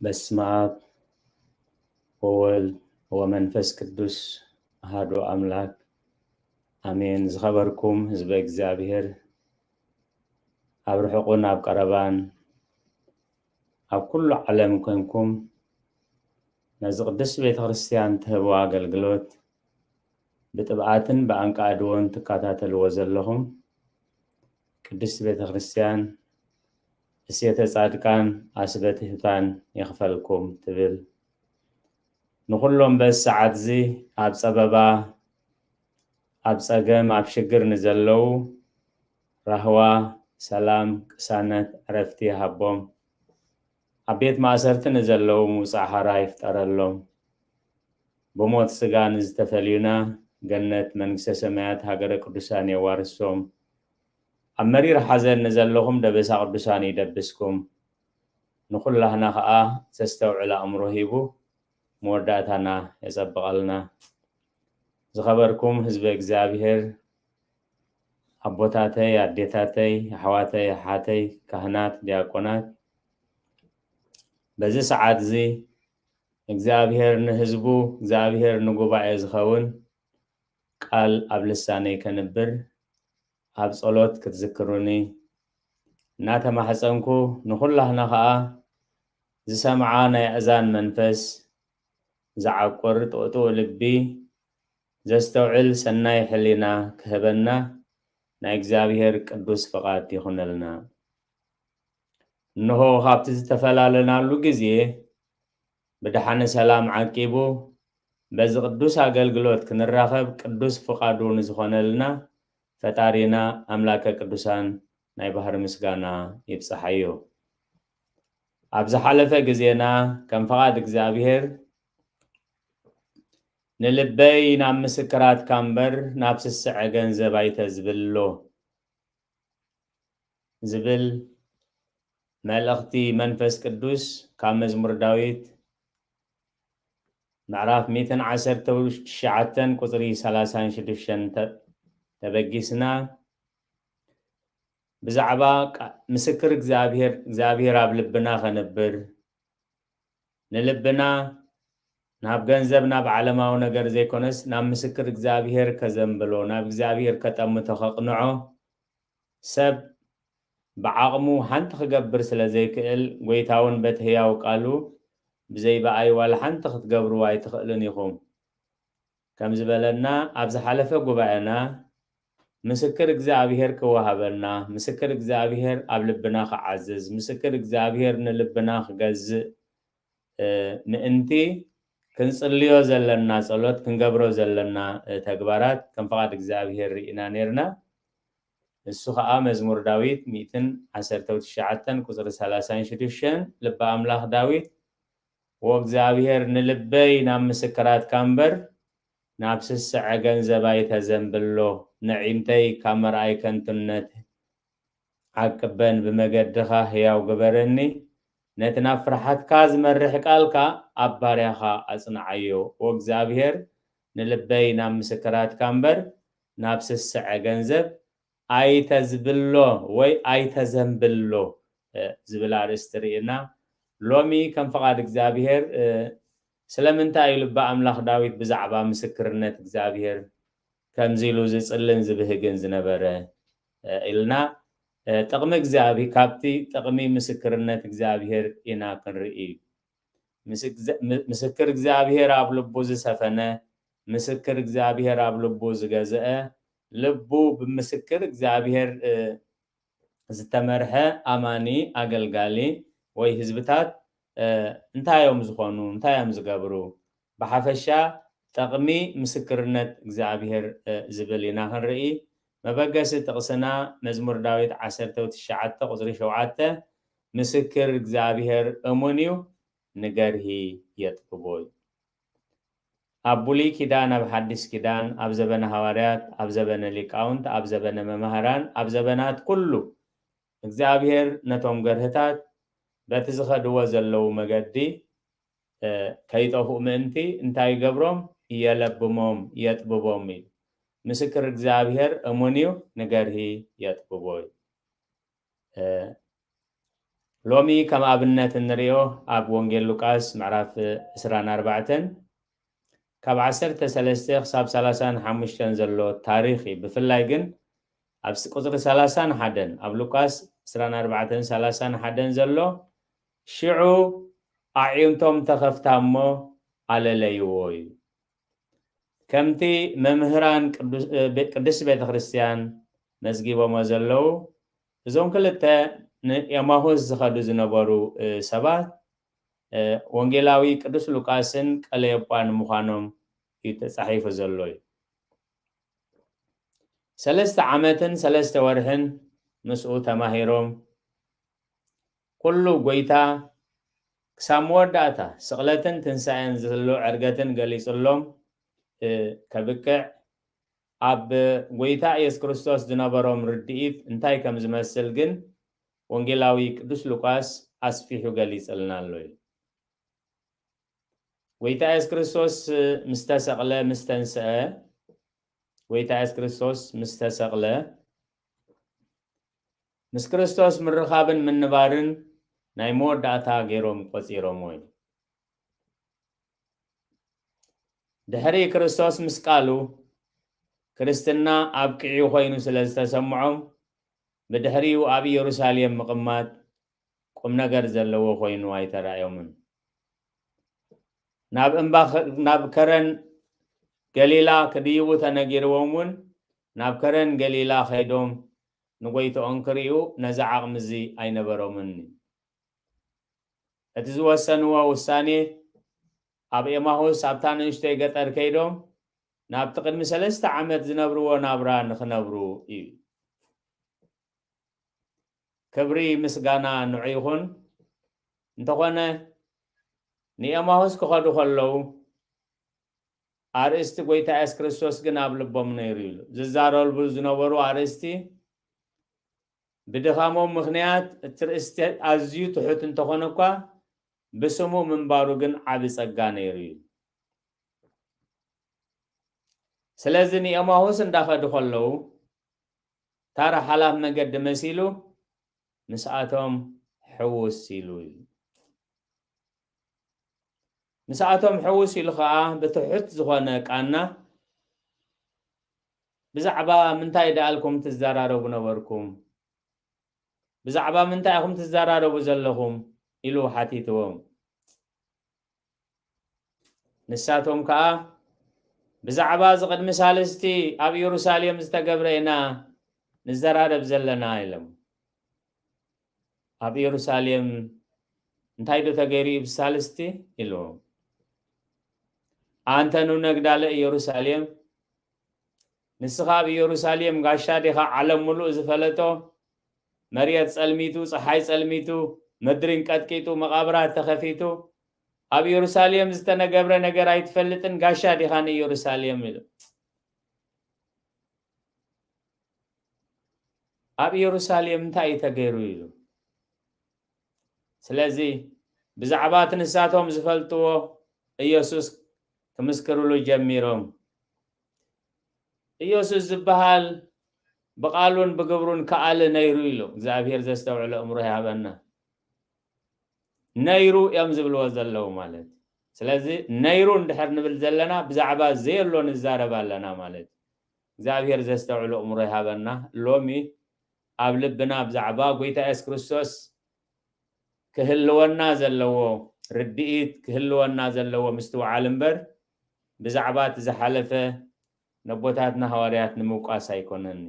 በስመ አብ ወወልድ ወመንፈስ ቅዱስ አሐዱ አምላክ አሜን። ዝኸበርኩም ህዝበ እግዚኣብሔር፣ ኣብ ርሑቕን ኣብ ቀረባን፣ ኣብ ኩሉ ዓለም ኮንኩም ነዚ ቅድስት ቤተ ክርስቲያን ትህብዋ ኣገልግሎት ብጥብኣትን ብኣንቃዕድዎን ትከታተልዎ ዘለኹም፣ ቅድስት ቤተ ክርስቲያን እሴተ ጻድቃን ኣስበ ትህታን ይኽፈልኩም ትብል። ንኹሎም በዚ ሰዓት እዚ ኣብ ጸበባ፣ ኣብ ጸገም፣ ኣብ ሽግር ንዘለዉ ራህዋ፣ ሰላም፣ ቅሳነት፣ ዕረፍቲ ይሃቦም። ኣብ ቤት ማእሰርቲ ንዘለዉ ምውጻእ ሓራ ይፍጠረሎም። ብሞት ስጋ ንዝተፈልዩና ገነት መንግስተ ሰማያት ሃገረ ቅዱሳን የዋርሶም። ኣብ መሪር ሓዘን ንዘለኹም ደበሳ ቅዱሳን ይደብስኩም። ንኹላህና ኸኣ ዘስተውዕል ኣእምሮ ሂቡ መወዳእታና የጸብቐልና። ዝኸበርኩም ህዝበ እግዚኣብሔር፣ ኣቦታተይ፣ ኣዴታተይ፣ ኣሕዋተይ፣ ኣሓተይ፣ ካህናት፣ ዲያቆናት፣ በዚ ሰዓት እዚ እግዚኣብሔር ንህዝቡ፣ እግዚኣብሔር ንጉባኤ ዝኸውን ቃል ኣብ ልሳነይ ከንብር ኣብ ጸሎት ክትዝክሩኒ እናተማሕጸንኩ፣ ንኹላህና ኸኣ ዝሰምዓ ናይ ኣእዛን መንፈስ፣ ዝዓቁር ጥቕጥቕ ልቢ፣ ዘስተውዕል ሰናይ ሕሊና ክህበና ናይ እግዚኣብሔር ቅዱስ ፍቓድ ይኹነልና። እንሆ፣ ካብቲ ዝተፈላለናሉ ግዜ ብደሓነ ሰላም ዓቂቡ፣ በዚ ቅዱስ ኣገልግሎት ክንራኸብ ቅዱስ ፍቓዱ ንዝኾነልና ፈጣሪና ኣምላከ ቅዱሳን ናይ ባህሪ ምስጋና ይብጽሓዮ። ኣብ ዝሓለፈ ግዜና ከም ፍቓድ እግዚኣብሔር፣ "ንልበይ ናብ ምስክራትካ እምበር ናብ ስስዐ ገንዘብ ኣይተዝብሎ" ዝብል መልእኽቲ መንፈስ ቅዱስ ካብ መዝሙር ዳዊት ምዕራፍ ሚእትን ዓሰርተ ትሽዓተን ቁጽሪ ሰላሳን ሽዱሽተን ተ-፣ ተበጊስና፣ ብዛዕባ ቃ-፣ ምስክር እግዚኣብሔር፣ እግዚኣብሔር ኣብ ልብና ከንብር፣ ንልብና ናብ ገንዘብ፣ ናብ ዓለማዊ ነገር ዘይኮነስ፣ ናብ ምስክር እግዚኣብሔር ከዘንብሎ፣ ናብ እግዚኣብሔር ከጠምቶ፣ ከቕንዖ፣ ሰብ ብዓቕሙ ሓንቲ ክገብር ስለ ዘይክእል፣ ጐይታ እውን በቲ ህያው ቃሉ፣ "ብዘይ ብኣይ ዋላ ሓንቲ ክትገብርዎ ኣይትኽእልን ኢኹም" ከም ዝበለና፣ ኣብ ዝሓለፈ ጉባኤና፣ ምስክር እግዚኣብሔር ክወሃበና፣ ምስክር እግዚኣብሔር ኣብ ልብና ክዓዝዝ፣ ምስክር እግዚኣብሔር ንልብና ክገዝእ፣ እ፣ ምእንቲ ክንጽልዮ ዘለና ጸሎት፣ ክንገብሮ ዘለና፣ እ፣ ተግባራት ከም ፍቓድ እግዚኣብሔር ርኢና ኔርና። እሱ ኸኣ መዝሙር ዳዊት ሚእትን ዓሰርተ ትሽዓተን ቁጽሪ ሰላሳን ሽዱሽተን፣ ልበ ኣምላኽ ዳዊት፣ "ወእግዚኣብሔር ንልበይ ናብ ምስክራትካ እምበር ናብ ስስዐ ገንዘብ ኣይተዘንብሎ፣ ነዒምተይ ካብ መርኣይ ከንቱነት ዓቅበን፣ ብመገድኻ ህያው ግበረኒ፣ ነቲ ናብ ፍርሓትካ ዝመርሕ ቃልካ ኣብ ባርያኻ ኣጽንዓዮ። ወእግዚኣብሔር ንልበይ ናብ ምስክራትካ እምበር ናብ ስስዐ ገንዘብ ኣይተዝብሎ ወይ ኣይተዘንብሎ" እ፣ ዝብል ኣርእስቲ ርኢና። ሎሚ ከም ፍቓድ እግዚኣብሔር፣ እ፣ ስለምንታይ እዩ ልበ ኣምላኽ ዳዊት ብዛዕባ ምስክርነት እግዚኣብሔር ከምዚ ኢሉ ዝጽልን ዝብህግን ዝነበረ፣ እ፣ ኢልና፣ እ፣ ጥቕሚ እግዚኣብሔር፣ ካብቲ ጥቕሚ ምስክርነት እግዚኣብሔር ኢና ክንርኢ። ምስ-፣ ምስ-፣ ምስክር እግዚኣብሔር ኣብ ልቡ ዝሰፈነ፣ ምስክር እግዚኣብሔር ኣብ ልቡ ዝገዝአ፣ ልቡ ብምስክር እግዚኣብሔር፣ እ፣ ዝተመርሐ ኣማኒ፣ ኣገልጋሊ ወይ ህዝብታት፣ እ፣ እንታይ እዮም ዝኾኑ? እንታይ እዮም ዝገብሩ? ብሓፈሻ ጠቕሚ ምስክርነት እግዚኣብሔር፣ እ፣ ዝብል ኢና ክንርኢ። መበገሲ ጥቕስና መዝሙር ዳዊት ዓሰርተ ትሽዓተ ቁጽሪ ሸውዓተ፣ "ምስክር እግዚኣብሔር እሙን እዩ፣ ንገርሂ የጥብቦ" እዩ። ኣብ ብሉይ ኪዳን፣ ኣብ ሓዲስ ኪዳን፣ ኣብ ዘበነ ሃዋርያት፣ ኣብ ዘበነ ሊቃውንት፣ ኣብ ዘበነ መማህራን፣ ኣብ ዘበናት ኩሉ እግዚኣብሔር ነቶም ገርህታት በቲ ዝኸድዎ ዘለዉ መገዲ፣ እ፣ ከይጠፍኡ ምእንቲ እንታይ ይገብሮም? የለብሞም፣ የጥብቦም እዩ። ምስክር እግዚኣብሔር እሙን እዩ፣ ንገርሂ የጥብቦ እዩ። እ፣ ሎሚ ከም ኣብነት እንሪኦ ኣብ ወንጌል ሉቃስ ምዕራፍ ዕስራን ኣርባዕተን ካብ ዓሰርተ ሰለስተ ክሳብ ሰላሳን ሓሙሽተን ዘሎ ታሪኽ እዩ። ብፍላይ ግን ኣብ ቁፅሪ ሰላሳን ሓደን ኣብ ሉቃስ ዕስራን ኣርባዕተን ሰላሳን ሓደን ዘሎ ሽዑ ኣዒንቶም ተኸፍታ እሞ ኣለለይዎ እዩ። ከምቲ መምህራን ቅዱስ ቤተ ክርስቲያን መዝጊቦሞ ዘለዉ እዞም ክልተ ንኤማሁስ ዝኸዱ ዝነበሩ ሰባት ወንጌላዊ ቅዱስ ሉቃስን ቀለዮጳን ምዃኖም እዩ ተጻሒፉ ዘሎ እዩ። ሰለስተ ዓመትን ሰለስተ ወርሕን ምስኡ ተማሂሮም ኩሉ ጎይታ ክሳብ መወዳእታ ስቕለትን ትንሳኤን ዝህሉ ዕርገትን ገሊጹሎም ከብቅዕ ኣብ ጎይታ ኢየሱስ ክርስቶስ ዝነበሮም ርድኢት እንታይ ከም ዝመስል ግን ወንጌላዊ ቅዱስ ሉቃስ ኣስፊሑ ገሊጽልና ኣሎ እዩ። ጎይታ ኢየሱስ ክርስቶስ ምስ ተሰቕለ ምስ ተንስአ፣ ጎይታ ኢየሱስ ክርስቶስ ምስ ተሰቕለ ምስ ክርስቶስ ምርኻብን ምንባርን ናይ መወዳእታ ገይሮም ቆጺሮምዎ እዩ። ድሕሪ ክርስቶስ ምስቃሉ ክርስትና ኣብቂዑ ኮይኑ ስለ ዝተሰምዖም ብድሕሪኡ ኣብ ኢየሩሳሌም ምቕማጥ ቁም ነገር ዘለዎ ኮይኑ ኣይተራእዮምን። ናብ እምባ ናብ ከረን ገሊላ ክድይቡ ተነጊርዎም እውን ናብ ከረን ገሊላ ከይዶም ንጎይትኦም ክርእዩ ነዚ ዓቕሚ እዚ ኣይነበሮምን። እቲ ዝወሰንዎ ውሳኔ ኣብ ኤማሁስ ኣብታ ንእሽተይ ገጠር ከይዶም ናብቲ ቅድሚ ሰለስተ ዓመት ዝነብርዎ ናብራ ንኽነብሩ እዩ። ክብሪ ምስጋና ንዑ ይኹን። እንተኾነ ንኤማሁስ ክኸዱ ከለዉ ኣርእስቲ ጎይታ የሱስ ክርስቶስ ግን ኣብ ልቦም ነይሩ ኢሉ ዝዛረብሉ ዝነበሩ ኣርእስቲ ብድኻሞም ምኽንያት እቲ ርእስቲ ኣዝዩ ትሑት እንተኾነ እኳ ብስሙ ምንባሩ ግን ዓቢ ጸጋ ነይሩ እዩ። ስለዚ ንኤማሁስ እንዳኸዱ ከለዉ ታራ ሓላፍ መገዲ መሲሉ ምስኣቶም ሕውስ ኢሉ እዩ። ምስኣቶም ሕውስ ኢሉ ኸዓ ብትሑት ዝኾነ ቃና ብዛዕባ ምንታይ ደኣልኩም ትዘራረቡ ነበርኩም? ብዛዕባ ምንታይ ኢኹም ትዘራረቡ ዘለኹም? ኢሉ ሓቲትዎም። ንሳቶም ከኣ ብዛዕባ እዚ ቅድሚ ሳልስቲ ኣብ ኢየሩሳሌም ዝተገብረ ኢና ንዘራረብ ዘለና ኢሎም። ኣብ ኢየሩሳሌም እንታይ ዶ ተገይሩ እዩ ብሳልስቲ? ኢልዎም። ኣንተ ንነግዳለ ኢየሩሳሌም ንስኻ ኣብ ኢየሩሳሌም ጋሻ ዲኻ ዓለም ምሉእ ዝፈለጦ? መርየት ጸልሚቱ፣ ጸሓይ ጸልሚቱ፣ ምድሪ እንቀጥቂጡ፣ መቓብራት ተኸፊቱ፣ ኣብ ኢየሩሳሌም ዝተነገብረ ነገር ኣይትፈልጥን? ጋሻ ዲኻ ንኢየሩሳሌም? ኢሉ። ኣብ ኢየሩሳሌም እንታይ እዩ ተገይሩ? ኢሉ። ስለዚ ብዛዕባ እቲ ንሳቶም ዝፈልጥዎ ኢየሱስ ክምስክርሉ ጀሚሮም። ኢየሱስ ዝበሃል ብቓሉን ብግብሩን ከኣሊ ነይሩ ኢሉ። እግዚኣብሔር ዘስተውዕሎ እምሮ ይሃበና። ነይሩ እዮም ዝብልዎ ዘለዉ ማለት። ስለዚ ነይሩ እንድሕር ንብል ዘለና ብዛዕባ ዘየሎ ንዛረብ ኣለና ማለት። እግዚኣብሔር ዘስተውዕሎ እምሮ ይሃበና። ሎሚ ኣብ ልብና ብዛዕባ ጎይታ የሱስ ክርስቶስ ክህልወና ዘለዎ ርድኢት ክህልወና ዘለዎ ምስትውዓል እምበር ብዛዕባ እቲ ዝሓለፈ ነቦታትና ሃዋርያት ንምውቃስ ኣይኮነን።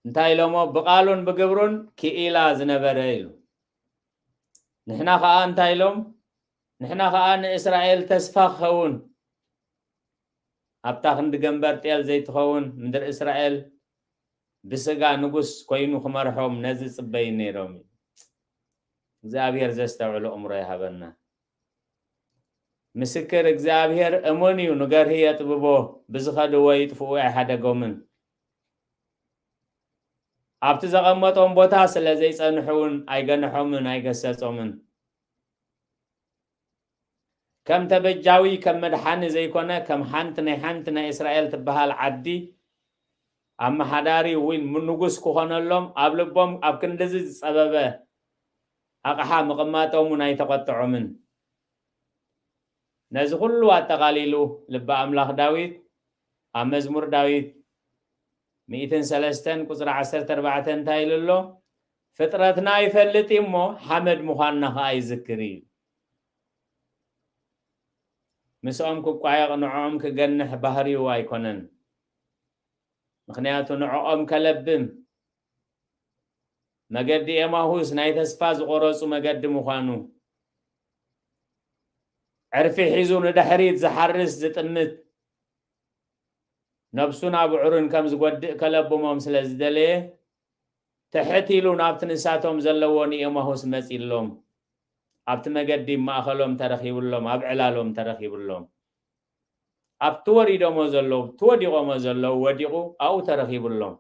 እንታይ ኢሎሞ? ብቓሉን ብግብሩን ክኢላ ዝነበረ ኢሉ። ንሕና ኸዓ እንታይ ኢሎም? ንሕና ኸዓ ንእስራኤል ተስፋ ክኸውን ኣብታ ክንዲ ገንበር ጤል ዘይትኸውን ምድሪ እስራኤል ብስጋ ንጉስ ኮይኑ ክመርሖም ነዚ ጽበዩ ነይሮም እዩ። እግዚኣብሔር ዘስተውዕሎ እምሮ ይሃበና። ምስክር እግዚኣብሔር እሙን እዩ፣ ንገርሂ የጥብቦ፣ ብዝኸድዎ ይጥፍኡ ኣይሓደጎምን። ኣብቲ ዘቐመጦም ቦታ ስለ ዘይጸንሑ እውን ኣይገንሖምን ኣይገሰጾምን። ከም ተበጃዊ ከም መድሓኒ ዘይኮነ ከም ሓንቲ ናይ ሓንቲ ናይ እስራኤል ትበሃል ዓዲ ኣመሓዳሪ ወይ ንጉስ ክኾነሎም ኣብ ልቦም ኣብ ክንድዚ ዝጸበበ ኣቕሓ ምቕማጦም እውን ኣይተቖጥዖምን። ነዚ ኩሉ ኣጠቓሊሉ ልበ ኣምላኽ ዳዊት ኣብ መዝሙር ዳዊት ሚእትን ሰለስተን ቁጽሪ ዓሰርተ ኣርባዕተ እንታይ ኢሉ ኣሎ? "ፍጥረትና ይፈልጥ እዩ እሞ ሓመድ ምዃንና ኸኣ ይዝክር እዩ." ምስኦም ክቋየቕ ንዕኦም ክገንሕ ባህሪኡ ኣይኮነን። ምኽንያቱ ንዕኦም ከለብም መገዲ ኤማሁስ ናይ ተስፋ ዝቖረጹ መገዲ ምዃኑ፣ ዕርፊ ሒዙ ንድሕሪት ዝሓርስ ዝጥምት፣ ነብሱን ኣብዑርን ከም ዝጎድእ ከለብሞም ስለ ዝደለየ፣ ትሕት ኢሉ ናብቲ ንሳቶም ዘለዎ ንኤማሁስ መጺሎም። ኣብቲ መገዲ ማእኸሎም ተረኺብሎም፣ ኣብ ዕላሎም ተረኺብሎም። ኣብቲ ወሪዶሞ ዘለዉ፣ እቲ ወዲቖሞ ዘለዉ ወዲቑ ኣብኡ ተረኺብሎም።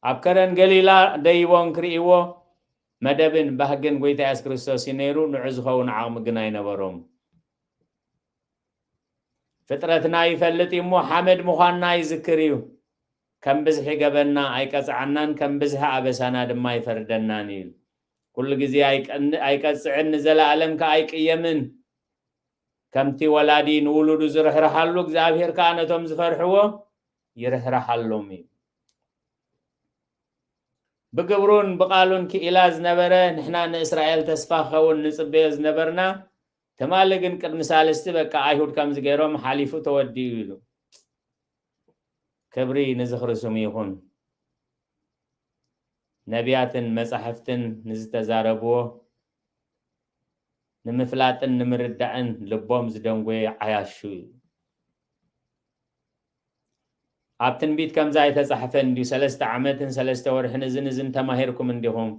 ኣብ ከረን ገሊላ ደይቦም ክርእይዎ መደብን ባህግን ጎይታ የሱስ ክርስቶስ እዩ ነይሩ፣ ንዑ ዝኸውን ዓቕሚ ግን ኣይነበሮም። ፍጥረትና ይፈልጥ እዩ እሞ ሓመድ ምዃንና ይዝክር እዩ። ከም ብዝሒ ገበንና ኣይቀጽዓናን፣ ከም ብዝሒ ኣበሳና ድማ ኣይፈርደናን እዩ። ኩሉ ግዜ ኣይቀን-፣ ኣይቀጽዕን፣ ንዘለኣለም ከኣ ኣይቅየምን። ከምቲ ወላዲ ንውሉዱ ዝርሕርሓሉ፣ እግዚኣብሔር ከኣ ነቶም ዝፈርሕዎ ይርሕርሓሎም እዩ። ብግብሩን ብቓሉን ክኢላ ዝነበረ፣ ንሕና ንእስራኤል ተስፋ ክኸውን ንጽበዮ ዝነበርና፣ ትማሊ ግን ቅድሚ ሳልስቲ በቃ ኣይሁድ ከምዚ ገይሮም ሓሊፉ ተወዲኡ ኢሉ። ክብሪ ንዝኽሪ ስሙ ይኹን። ነቢያትን መጻሕፍትን ንዝተዛረብዎ ንምፍላጥን ንምርዳእን ልቦም ዝደንጎየ ዓያሹ እዩ። ኣብ ትንቢት ከምዛ ኣይተጻሕፈን እንድዩ፣ ሰለስተ ዓመትን ሰለስተ ወርሕን እዝን እዝን ተማሂርኩም እንዲኹም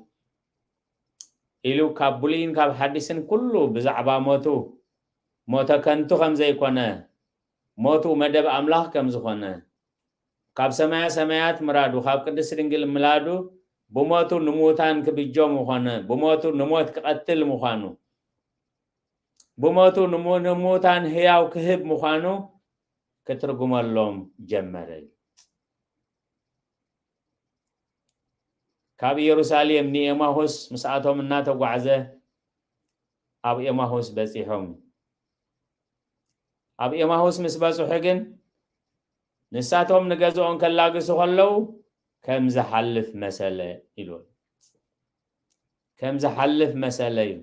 ኢሉ ካብ ብሉይን ካብ ሓዲስን ኩሉ ብዛዕባ ሞቱ፣ ሞተ ከንቱ ከም ዘይኮነ፣ ሞቱ መደብ ኣምላኽ ከም ዝኾነ፣ ካብ ሰማያ ሰማያት ምራዱ፣ ካብ ቅድስቲ ድንግል ምላዱ፣ ብሞቱ ንሙታን ክብጆ ምኾነ፣ ብሞቱ ንሞት ክቐትል ምዃኑ፣ ብሞቱ ንሙ-፣ ንሙታን ህያው ክህብ ምዃኑ ክትርጉመሎም ጀመረ። ካብ ኢየሩሳሌም ንኤማሁስ ምስኣቶም እናተጓዕዘ ኣብ ኤማሁስ በጺሖም። ኣብ ኤማሁስ ምስ በጽሑ ግን ንሳቶም ንገዝኦም ከላግሱ ከለዉ ከም ዝሓልፍ መሰለ ኢሉ። ከም ዝሓልፍ መሰለ እዩ።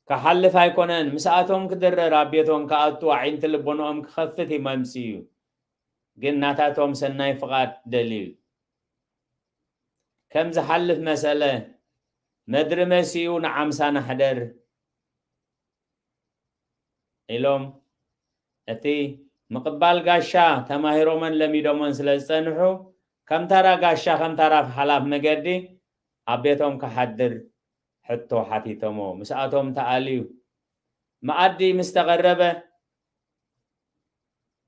ክሓልፍ ኣይኮነን፣ ምስኣቶም ክድረር፣ ኣብ ቤቶም ክኣቱ፣ ኣዒንቲ ልቦንኦም ክኸፍት እዩ መምስኡ። ግን ናታቶም ሰናይ ፍቓድ ደልዩ። ከም ዝሓልፍ መሰለ፣ መድሪ መሲኡ ንዓምሳ ናሕደር ኢሎም፣ እቲ ምቕባል ጋሻ ተማሂሮሞን ለሚዶሞን ስለ ዝጸንሑ፣ ከም ተራ ጋሻ፣ ከም ተራ ሓላፍ መገዲ ኣብ ቤቶም ክሓድር ሕቶ ሓቲቶሞ። ምስኣቶም ተኣልዩ። መኣዲ ምስ ተቐረበ፣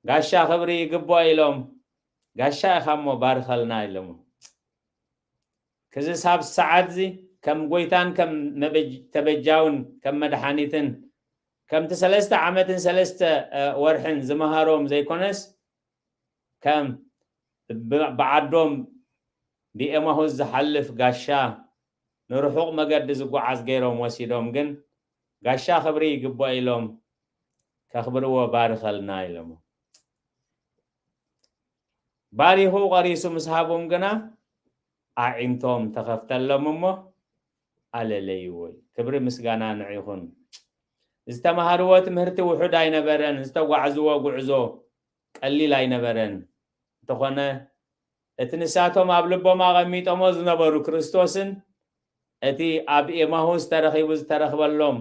"ጋሻ ክብሪ ይግብኦ" ኢሎም፣ "ጋሻ ኢኻ እሞ ባርኸልና" ኢሎሞ። ክዝሳብ ሰዓት እዚ ከም ጎይታን ከም መበጅ-፣ ተበጃውን ከም መድሓኒትን ከምቲ ሰለስተ ዓመትን ሰለስተ፣ እ፣ ወርሕን ዝመሃሮም ዘይኮነስ፣ ከም ብ-፣ ብዓዶም ብኤማሁስ ዝሓልፍ ጋሻ ንርሑቕ መገዲ ዝጓዓዝ ገይሮም ወሲዶም፣ ግን "ጋሻ ክብሪ ይግብኦ" ኢሎም ከኽብርዎ "ባርኸልና" ኢሎሞ። ባሪኹ ቀሪሱ ምስ ሃቦም ግና ኣዒንቶም ተኸፍተሎም እሞ ኣለለይዎ። ክብሪ ምስጋና ንዑ ይኹን። ዝተማሃርዎ ትምህርቲ ውሑድ ኣይነበረን፣ ዝተጓዕዝዎ ጉዕዞ ቀሊል ኣይነበረን። እንተኾነ እቲ ንሳቶም ኣብ ልቦም ኣቐሚጦሞ ዝነበሩ ክርስቶስን እቲ ኣብ ኤማሁስ ተረኺቡ ዝተረኽበሎም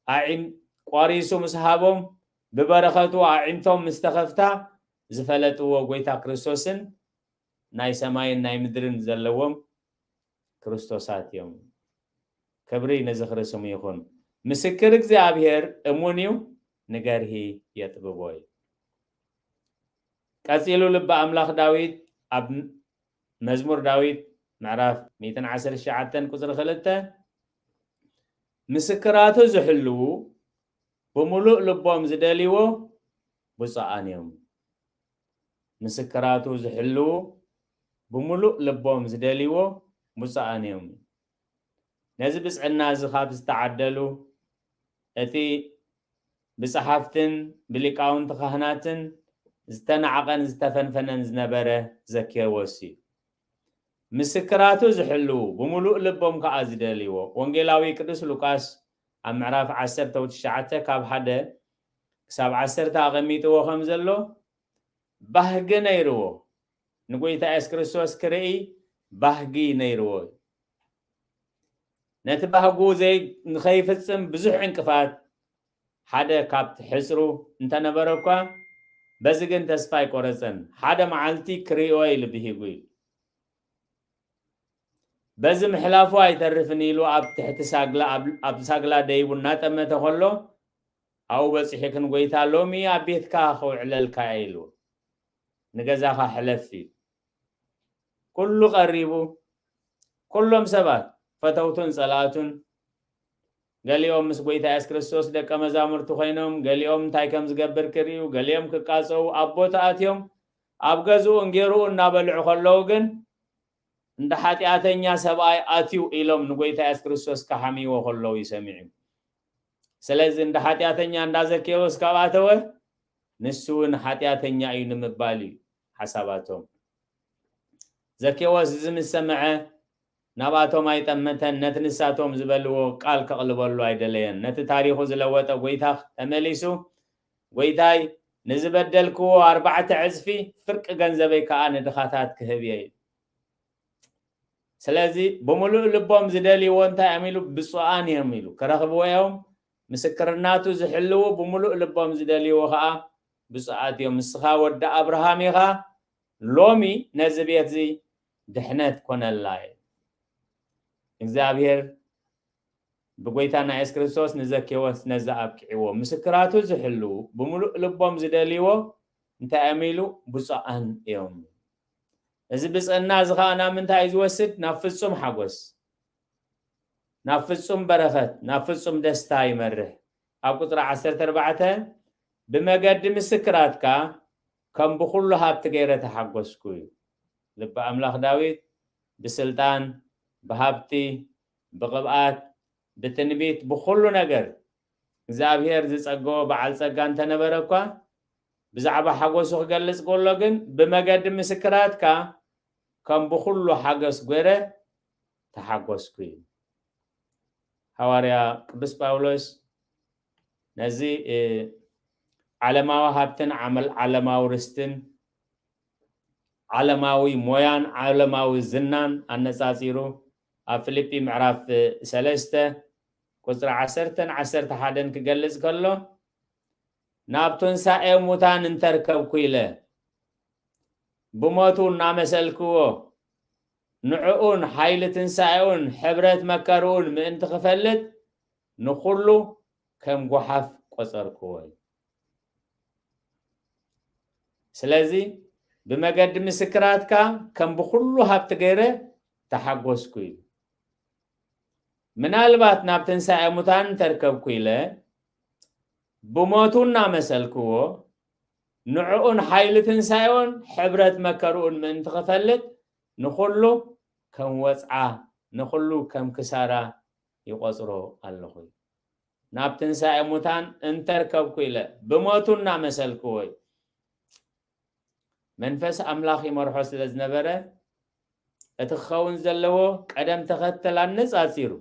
ኣዒን-፣ ቋሪሱ ምስ ሃቦም፣ ብበረኸቱ ኣዒንቶም ምስ ተኸፍታ፣ ዝፈለጥዎ ጎይታ ክርስቶስን ናይ ሰማይን ናይ ምድርን ዘለዎም ክርስቶሳት እዮም። ክብሪ ንዝኽሪ ስሙ ይኹን። ምስክር እግዚኣብሔር እሙን እዩ፣ ንገርሂ የጥብቦ እዩ። ቀጺሉ ልበ ኣምላኽ ዳዊት ኣብ መዝሙር ዳዊት ምዕራፍ ሚእትን ዓሰርተ ትሽዓተን ቁጽሪ ክልተ፣ "ምስክራቱ ዝሕልዉ፣ ብምሉእ ልቦም ዝደልይዎ፣ ብፁዓን እዮም። ምስክራቱ ዝሕልዉ ብምሉእ ልቦም ዝደልይዎ ብፁዓን እዮም። ነዚ ብፅዕና እዚ ካብ ዝተዓደሉ እቲ ብፀሓፍትን ብሊቃውንቲ ካህናትን ዝተናዕቐን ዝተፈንፈነን ዝነበረ ዘኬዎስ እዩ። ምስክራቱ ዝሕልዉ ብምሉእ ልቦም ከዓ ዝደልይዎ። ወንጌላዊ ቅዱስ ሉቃስ ኣብ ምዕራፍ ዓሰርተ ትሽዓተ ካብ ሓደ ክሳብ ዓሰርተ ኣቐሚጥዎ ከም ዘሎ፣ ባህጊ ነይርዎ። ንጎይታ የሱስ ክርስቶስ ክርኢ ባህጊ ነይርዎ እዩ። ነቲ ባህጉ ዘይ ንኸይፍጽም ብዙሕ ዕንቅፋት ሓደ ካብቲ ሕጽሩ እንተነበረ እኳ፣ በዚ ግን ተስፋ ኣይቆረጸን። ሓደ መዓልቲ ክርእዮ ኢሉ ብሂጉ እዩ። በዚ ምሕላፉ ኣይተርፍን ኢሉ ኣብ ትሕቲ ሳግላ ኣብ ሳግላ ደይቡ እናጠመተ ከሎ፣ ኣብኡ በጺሑ ግን ጎይታ ሎሚ ኣብ ቤትካ ከውዕለልካ እየ ኢሉ፣ ንገዛኻ ሕለፍ ኢሉ። ኩሉ ቀሪቡ፣ ኩሎም ሰባት ፈተውቱን ጸላእቱን፣ ገሊኦም ምስ ጎይታ የሱስ ክርስቶስ ደቀ መዛሙርቲ ኮይኖም፣ ገሊኦም እንታይ ከም ዝገብር ክርእዩ፣ ገሊኦም ክቃጸዉ ኣብ ቦታ ኣትዮም ኣብ ገዝኡ እንጌርኡ እናበልዑ ከለዉ ግን፣ እንዳ ሓጢኣተኛ ሰብኣይ ኣትዩ ኢሎም ንጎይታ የሱስ ክርስቶስ ክሓምይዎ ከለዉ ይሰሚዑ። ስለዚ እንዳ ሓጢኣተኛ እንዳ ዘኬዎስ ካብ ኣተወ፣ ንሱ እውን ሓጢኣተኛ እዩ ንምባል እዩ ሓሳባቶም። ዘኬዎስ እዚ ምስ ሰምዐ ናብኣቶም ኣይጠመተን፣ ነቲ ንሳቶም ዝበልዎ ቃል ከቕልበሉ ኣይደለየን። ነቲ ታሪኹ ዝለወጠ ጎይታ ተመሊሱ፣ ጎይታይ፣ ንዝበደልክዎ ኣርባዕተ ዕጽፊ ፍርቂ ገንዘበይ ከኣ ንድኻታት ክህብ እየ። ስለዚ ብምሉእ ልቦም ዝደልይዎ እንታይ እዮም ኢሉ? ብፁዓን እዮም ኢሉ። ክረኽብዎ እዮም። ምስክርናቱ ዝሕልዉ ብምሉእ ልቦም ዝደልይዎ ከኣ ብፁዓት እዮም። ንስኻ ወዲ ኣብርሃም ኢኻ፣ ሎሚ ነዚ ቤት እዚ ድሕነት ኮነላ እዩ። እግዚኣብሔር ብጎይታና የሱስ ክርስቶስ ንዘኬዎስ ነዚ ኣብቂዕዎ። ምስክራቱ ዝሕልዉ ብምሉእ ልቦም ዝደልይዎ እንታይ እዮም ኢሉ? ብፁዓን እዮም። እዚ ብፅዕና እዚ ከዓ ናብ ምንታይ እዩ ዝወስድ? ናብ ፍጹም ሓጎስ፣ ናብ ፍጹም በረኸት፣ ናብ ፍጹም ደስታ ይመርሕ። ኣብ ቁፅሪ ዓሰርተ ኣርባዕተ ብመገዲ ምስክራትካ ከም ብኹሉ ሃብቲ ገይረ ተሓጎስኩ እዩ። ልቢ ኣምላኽ ዳዊት ብስልጣን፣ ብሃብቲ፣ ብቕብኣት፣ ብትንቢት፣ ብኹሉ ነገር እግዚኣብሔር ዝጸገዎ በዓል ጸጋ እንተነበረ እኳ፣ ብዛዕባ ሓጎሱ ክገልጽ ከሎ ግን፣ ብመገዲ ምስክራትካ ከም ብኹሉ ሓገስ ጐይረ ተሓጎስኩ እዩ። ሃዋርያ ቅዱስ ጳውሎስ ነዚ፣ እ፣ ዓለማዊ ሃብትን ዓመል-፣ ዓለማዊ ርስትን ዓለማዊ ሞያን ዓለማዊ ዝናን ኣነጻጺሩ ኣብ ፊልጲ ምዕራፍ ሰለስተ ቁጽሪ ዓሰርተን ዓሰርተ ሓደን ክገልጽ ከሎ፣ ናብ ትንሳኤ ሙታን እንተርከብኩ ኢለ ብሞቱ እናመሰልክዎ፣ ንዕኡን ሓይሊ ትንሳኤኡን ሕብረት መከርኡን ምእንቲ ክፈልጥ፣ ንኹሉ ከም ጓሓፍ ቆጸርክዎ እዩ። ስለዚ ብመገዲ ምስክራትካ ከም ብኹሉ ሃብቲ ገይረ ተሓጎስኩ እዩ። ምናልባት ናብ ትንሳኤ ሙታን እንተርከብኩ ኢለ ብሞቱ እናመሰልክዎ፣ ንዕኡን ሓይሊ ትንሳኤኡን ሕብረት መከርኡን ምእንቲ ክፈልጥ፣ ንኹሉ ከም ወጽዓ፣ ንኹሉ ከም ክሳራ ይቆጽሮ ኣለኹ። ናብ ትንሳኤ ሙታን እንተርከብኩ ኢለ ብሞቱ እናመሰልክዎ እዩ። መንፈስ ኣምላኽ ይመርሖ ስለ ዝነበረ፣ እቲ ክኸውን ዘለዎ ቀደም ተኸተል ኣነጻጺሩ፣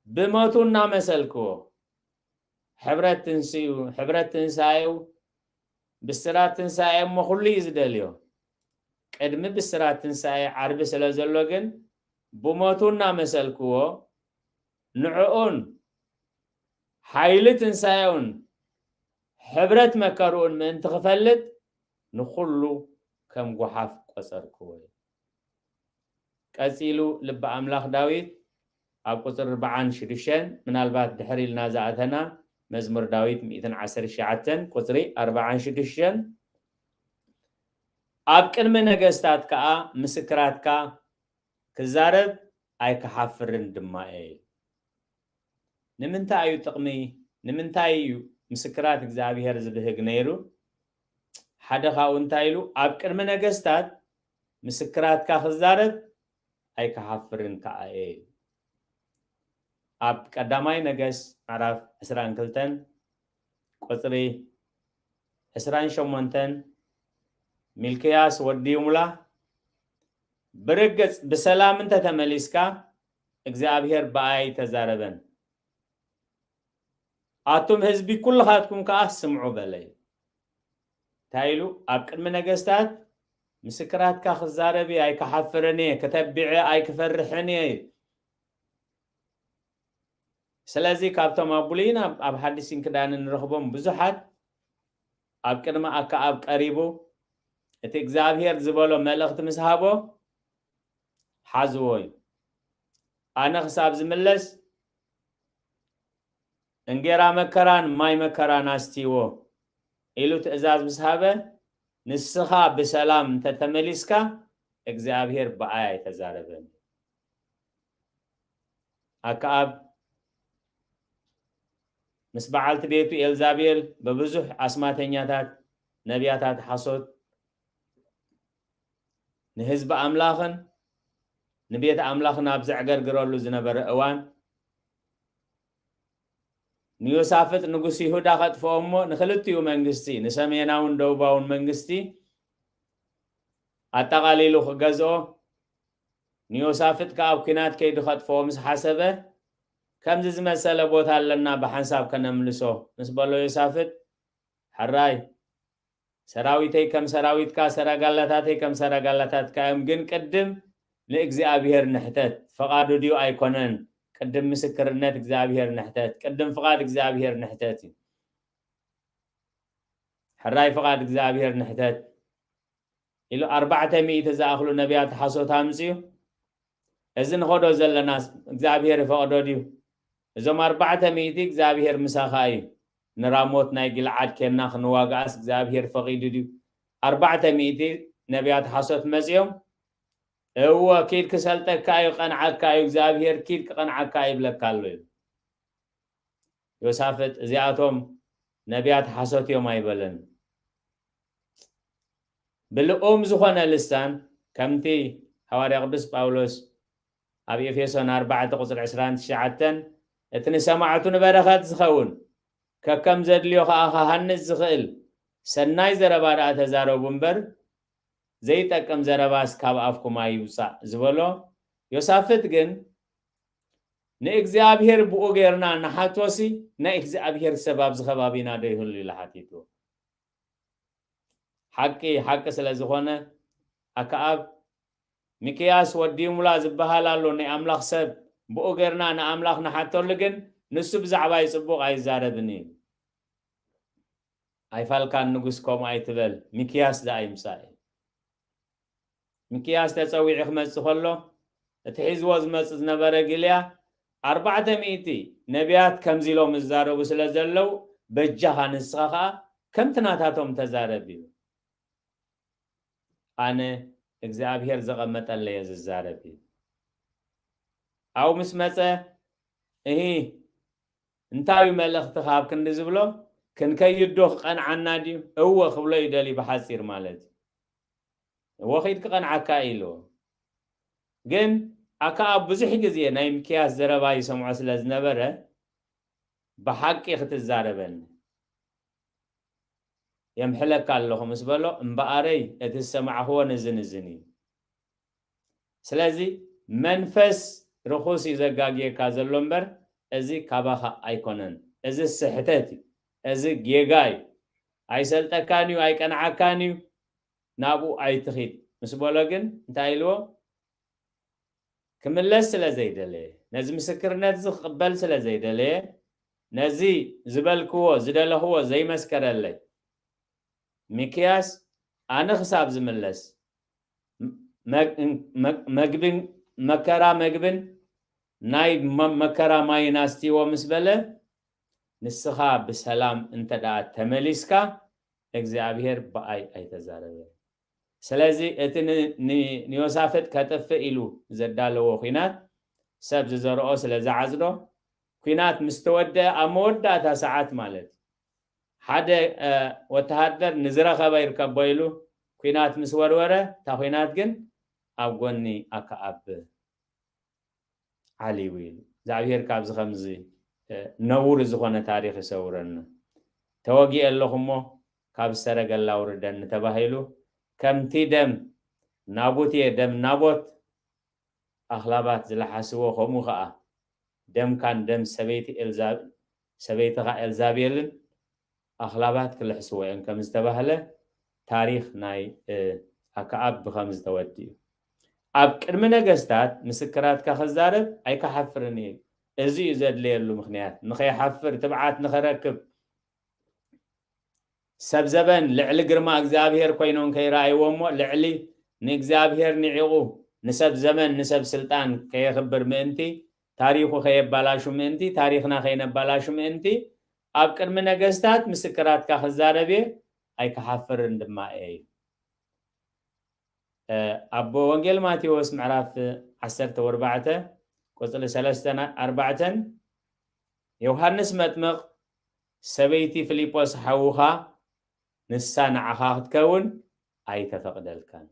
ብሞቱ እናመሰልክዎ፣ ሕብረት ትንስኡ፣ ሕብረት ትንሳኤኡ፣ ብስራት ትንሳኤ እሞ ኩሉ እዩ ዝደልዮ። ቅድሚ ብስራት ትንሳኤ ዓርቢ ስለ ዘሎ ግን፣ ብሞቱ እናመሰልክዎ፣ ንዕኡን ሓይሊ ትንሳኤኡን ሕብረት መከርኡን ምእንቲ ክፈልጥ፣ ንኹሉ ከም ጓሓፍ ቆጸርክዎ እዩ። ቀጺሉ ልቢ ኣምላኽ ዳዊት ኣብ ቁጽሪ ኣርባዓን ሽዱሽተን፣ ምናልባት ድሕር ኢልና ዝኣተና፣ መዝሙር ዳዊት ሚእትን ዓሰርተ ትሽዓተን ቁጽሪ ኣርባዓን ሽዱሽተን፣ ኣብ ቅድሚ ነገስታት ከኣ ምስክራትካ ክዛረብ ኣይክሓፍርን ድማ እየ። ንምንታይ እዩ ጥቕሚ፣ ንምንታይ እዩ ምስክራት እግዚኣብሔር ዝብህግ ነይሩ? ሓደ ካብኡ እንታይ ኢሉ? ኣብ ቅድሚ ነገስታት ምስክራትካ ክዛረብ ኣይክሓፍርን ከኣ እየ። ኣብ ቀዳማይ ነገስት ምዕራፍ ዕስራን ክልተን ቁጽሪ ዕስራን ሸሞንተን፣ ሚልክያስ ወዲ ይሙላ፣ ብርግጽ ብሰላም እንተ ተመሊስካ እግዚኣብሔር ብኣይ ተዛረበን። ኣቱም ህዝቢ ኩልኻትኩም ከኣ ስምዑ በለ። እንታይ ኢሉ? ኣብ ቅድሚ ነገስታት ምስክራትካ ክዛረብ እየ፣ ኣይክሓፍርን እየ፣ ክተቢዐ ኣይክፈርሕን እየ። ስለዚ ካብቶም ኣብ ብሉይን ኣብ ኣብ ሓዲስን ክዳንን ንረኽቦም ብዙሓት ኣብ ቅድሚ ኣከኣብ ቀሪቡ እቲ እግዚኣብሔር ዝበሎ መልእኽቲ ምስ ሃቦ ሓዝዎ እዩ። ኣነ ክሳብ ዝምለስ እንጌራ መከራን ማይ መከራን ኣስትይዎ ኢሉ ትእዛዝ ምስ ሃበ፣ ንስኻ ብሰላም እንተተመሊስካ እግዚኣብሔር ብኣይ ኣይተዛረበን። ኣከኣብ ምስ በዓልቲ ቤቱ ኤልዛቤል ብብዙሕ ኣስማተኛታት ነቢያታት ሓሶት ንህዝቢ ኣምላኽን ንቤት ኣምላኽን ኣብ ዘዕገርግረሉ ዝነበረ እዋን፣ ንዮሳፍጥ ንጉስ ይሁዳ ከጥፍኦ እሞ ንክልቲኡ መንግስቲ፣ ንሰሜናውን ደቡባውን መንግስቲ ኣጠቓሊሉ ክገዝኦ፣ ንዮሳፍጥ ከኣ ኣብ ኲናት ከይዱ ከጥፍኦ ምስ ሓሰበ፣ ከምዚ ዝመሰለ ቦታ ኣለና ብሓንሳብ ከነምልሶ ምስ በሎ ዮሳፍጥ፣ ሕራይ ሰራዊተይ ከም ሰራዊትካ፣ ሰረጋላታተይ ከም ሰረጋላታትካ እዮም፣ ግን ቅድም ንእግዚኣብሔር ንሕተት፣ ፍቓዱ ድዩ ኣይኮነን? ቅድም ምስክርነት እግዚኣብሔር ንሕተት፣ ቅድም ፍቓድ እግዚኣብሔር ንሕተት እዩ። ሕራይ ፍቓድ እግዚኣብሔር ንሕተት ኢሉ ኣርባዕተ ሚእቲ ዝኣኽሉ ነቢያት ሓሶት ኣምፅኡ። እዚ ንኸዶ ዘለና እግዚኣብሔር ይፈቕዶ ድዩ? እዞም ኣርባዕተ ሚእቲ እግዚኣብሔር ምሳኻ እዩ። ንራሞት ናይ ጊልዓድ ኬንና ክንዋግኣስ እግዚኣብሔር ፈቒዱ ድዩ? ኣርባዕተ ሚእቲ ነቢያት ሓሶት መጺኦም፣ እወ፣ ኪድ ክሰልጠካ እዩ፣ ቀንዓካ እዩ፣ እግዚኣብሔር ኪድ ክቐንዓካ ይብለካ ኣሎ እዩ። ዮሳፍጥ፣ እዚኣቶም ነቢያት ሓሶት እዮም ኣይበለን። ብልኡም ዝኾነ ልሳን፣ ከምቲ ሃዋርያ ቅዱስ ጳውሎስ ኣብ ኤፌሶን ኣርባዕተ ቁጽሪ ዕስራን ትሽዓተን፣ እቲ ንሰማዕቱ ንበረኸት ዝኸውን፣ ከከም ዘድልዮ ኸኣ ክሃንጽ ዝኽእል ሰናይ ዘረባ ደኣ ተዛረቡ እምበር፣ ዘይጠቅም ዘረባስ ካብ ኣፍኩም ኣይውጻእ ዝበሎ፣ ዮሳፍጥ ግን፣ ንእግዚኣብሔር ብኡ ጌርና ንሓቶሲ፣ ናይ እግዚኣብሔር ሰብ ኣብዚ ከባቢና ዶ ይህሉ ኢሉ ሓቲቱ። ሓቂ፣ ሓቂ ስለ ዝኾነ፣ ኣከኣብ ሚክያስ ወዲ ይሙላ ዝበሃል ኣሎ፣ ናይ ኣምላኽ ሰብ፣ ብኡ ጌርና ንኣምላኽ ንሓተሉ፣ ግን ንሱ ብዛዕባይ ጽቡቕ ኣይዛረብን እዩ። ኣይፋልካን ንጉስ ከምኡ ኣይትበል፣ ሚክያስ ደኣ ይምጻእ እዩ። ሚክያስ ተጸዊዑ ክመጽእ ከሎ፣ እቲ ሒዝዎ ዝመጽእ ዝነበረ ጊልያ፣ ኣርባዕተ ሚእቲ ነቢያት ከምዚ ኢሎም ዝዛረቡ ስለ ዘለዉ፣ በጃኻ ንስኻ ኸኣ ከምቲ ናታቶም ተዛረብ ኢሉ። ኣነ እግዚኣብሔር ዘቐመጠለየ ዝዛረብ እዩ። ኣብኡ ምስ መጸ፣ እሂ፣ እንታይ እዩ መልእኽትኻ ኣብ ክንዲ ዝብሎ፣ ክንከይድ ዶ ክቐንዓና ድዩ? እወ ክብሎ እዩ ደልዩ ብሓጺር ማለት እዩ። እወ ኺድ ክቐንዓካ እዩ ኢልዎ። ግን ኣከኣብ ብዙሕ ግዜ ናይ ሚክያስ ዘረባ ይሰምዖ ስለ ዝነበረ፣ ብሓቂ ክትዛረበኒ የምሕለካ ኣለኹ ምስ በሎ፣ እምበኣረይ እቲ ዝሰማዕኽዎ ንዝን እዝን እዩ። ስለዚ መንፈስ ርኹስ እዩ ዘጋግየካ ዘሎ እምበር፣ እዚ ካባኻ ኣይኮነን። እዚ ስሕተት እዩ። እዚ ጌጋ እዩ። ኣይሰልጠካን እዩ፣ ኣይቀንዓካን እዩ፣ ናብኡ ኣይትኺድ ምስ በሎ ግን እንታይ ኢልዎ? ክምለስ ስለ ዘይደለየ፣ ነዚ ምስክርነት እዚ ክቕበል ስለ ዘይደለየ፣ ነዚ ዝበልክዎ፣ ዝደለኽዎ ዘይመስከረለይ ሚክያስ፣ ኣነ ክሳብ ዝምለስ፣ መግ-፣ መግ-፣ መግብን፣ መከራ መግብን ናይ መ-፣ መከራ ማይን ኣስትይዎ ምስ በለ፣ ንስኻ ብሰላም እንተ ደኣ ተመሊስካ፣ እግዚኣብሔር ብኣይ ኣይተዛረበን። ስለዚ እቲ ን-፣ ን-፣ ንዮሳፍጥ ከጥፍእ ኢሉ ዘዳለዎ ኲናት፣ ሰብ ዝዘርኦ ስለ ዝዓጽዶ፣ ኲናት ምስ ተወደአ፣ ኣብ መወዳእታ ሰዓት ማለት እዩ፣ ሓደ ወተሃደር ንዝረኸበ ይርከቦ ኢሉ ኲናት ምስ ወርወረ፣ እታ ኲናት ግን ኣብ ጎኒ ኣከኣብ ዓሊቡ ኢሉ። እግዚኣብሔር ካብዚ ከምዚ ነውሪ ዝኾነ ታሪኽ ይሰውረና። ተወጊኤ ኣለኹ እሞ ካብ ሰረገላ ውርደኒ ተባሂሉ፣ ከምቲ ደም ናቡት እየ፣ ደም ናቦት ኣኽላባት ዝለሓስዎ፣ ከምኡ ኸዓ ደምካን ደም ሰበይቲ ኤልዛ-፣ ሰበይትኻ ኤልዛቤልን ኣኽላባት ክልሕስዎ እዮም ከም ዝተባህለ ታሪኽ ናይ ኣከኣብ ብኸምዚ ተወዲኡ። ኣብ ቅድሚ ነገስታት ምስክራትካ ክዛረብ ኣይክሓፍርን እየ። እዚ እዩ ዘድለየሉ ምኽንያት፣ ንኸይሓፍር ትብዓት ንኸረክብ። ሰብ ዘበን ልዕሊ ግርማ እግዚኣብሔር ኮይኖም ከይረኣይዎ እሞ፣ ልዕሊ ንእግዚኣብሔር ንዒቑ ንሰብ ዘመን ንሰብ ስልጣን ከየኽብር ምእንቲ፣ ታሪኹ ከየባላሹ ምእንቲ፣ ታሪኽና ከይነባላሹ ምእንቲ፣ ኣብ ቅድሚ ነገስታት ምስክራትካ ክዛረብ እየ፣ ኣይክሓፍርን ድማ እየ። ኣብ ወንጌል ማቴዎስ ምዕራፍ ዓሰርተ ኣርባዕተ ቁጽሪ ሰለስተን ኣርባዕተን፣ ዮሃንስ መጥምቕ፣ ሰበይቲ ፊልጶስ ሓውኻ ንሳ ንዓኻ ክትከውን ኣይተፈቕደልካን።